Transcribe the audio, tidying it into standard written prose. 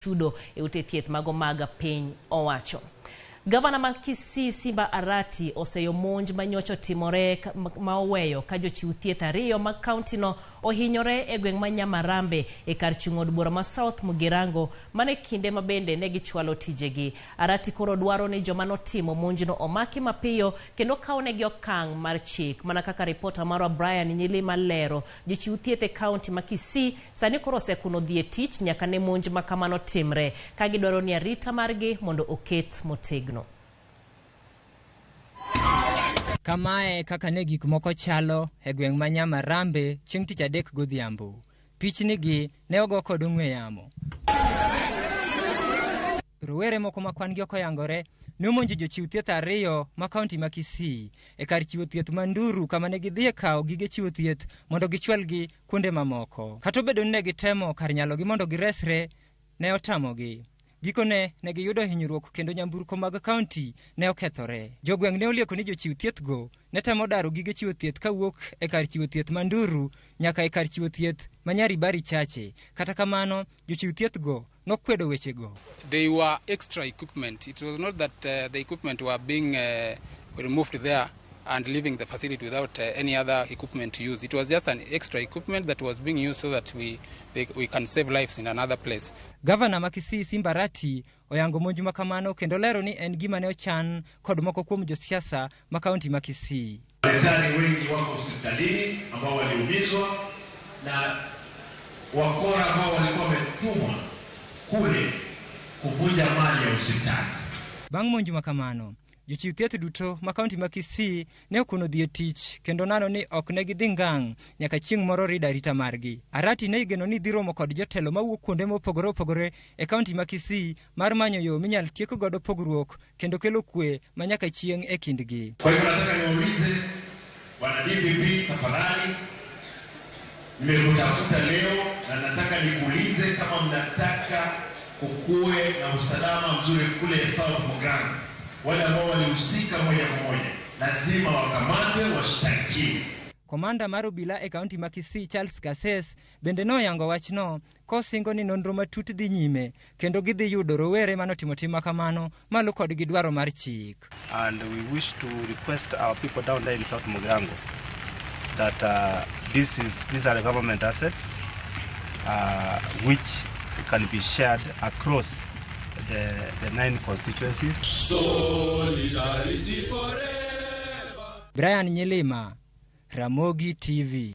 Chudo e ute thieth mago mag piny owacho. Gavana ma Kisii Simba Arati oseyo monj ma nyocha otimore ma oweyo ka jochiw thieth ariyo mag kauntino ohinyore e gweng' ma Nyamarambe e kar chung' od bura ma South Mugirango mana e kinde ma bende ne gichwalo tijegi. Arati koro dwaro ni joma notimo monjno omaki mapiyo kendo kawnegi okang' mar chik. Mana kaka ripota marwa Brian Nyilima lero, jochiw thieth e kaunti ma Kisii Sani koro osekuno dhi e tich nyaka ne monj ma kamano timre, ka gidwaro ni arita margi mondo oket motegno. Kamae kaka ne gik moko chalo e gweng' ma Nyamarambe chieng' tich adek godhiambo. Pichni gi ne ogo kod ong'we yamo. Rowere moko ma kwan gi ok oyangore ne omonjo jochiw thieth ariyo ma kaunti ma Kisii e kar chiwo thieth ma Nduru kama ne gidhiye kawo gige chiwo thieth mondo gichwalgi kuonde mamoko. Kata obedo ni ne gitemo kar nyalogi mondo giresre, ne otamogi. Gikone ne giyudo hinyruok kendo nyamburko mag kaunti ne okethore. Jogweng' ne olieko ni jochiw thiethgo ne temo daro gige chiwo thieth kawuok e kar chiwo thieth ma Nduru nyaka e kar chiwo thieth ma Nyaribari Chache. Kata kamano, jochiw thiethgo nokwedo wechego. They were extra equipment. It was not that the equipment were being removed there and leaving the facility without any other equipment to use. It was just an extra equipment that was being used so that we can save lives in another place. Gavana ma Kisii Simba Arati oyango monj ma kamano kendo lero ni en gima ne ochan kod moko kuom josiasa ma kaunti ma Kisii. Madaktari wengi wako hospitalini ambao waliumizwa na wakora ambao walikuwa wametumwa kule kuvunja mali ya hospitali. Bang' monj ma kamano, jochiw thieth duto ma kaunti ma Kisii ne okuno dhi e tich kendo nano ni ok ne gidhi ngang' nyaka chieng' moro rid arita margi. Arati ne igeno ni dhi romo kod jotelo mawuok kuonde mopogore opogore e kaunti ma Kisii mar manyo yo minyal tiek godo pogruok kendo kelo kwe ma nyaka chieng' e kindgi. Kwa hivyo nataka niwaulize bwana DPP, tafadhali, nimekutafuta leo na nataka nikuulize kama mnataka kukuwe na usalama mzuri kule South Mugirango. Wale ambao walihusika moja kwa moja lazima wakamatwe, washtakiwe. Komanda mar obila e kaunti ma Kisii Charles Kases bende noyango wachno kosingo ni nonro matut dhi nyime kendo gidhi yudo rowere manotimo tim ma kamano malo kodgi dwaro mar chik. And we wish to request our people down there in South Mugirango that these are government assets which can be shared across the 9 constituencies. Solidarity forever. Brian Nyilima, Ramogi TV.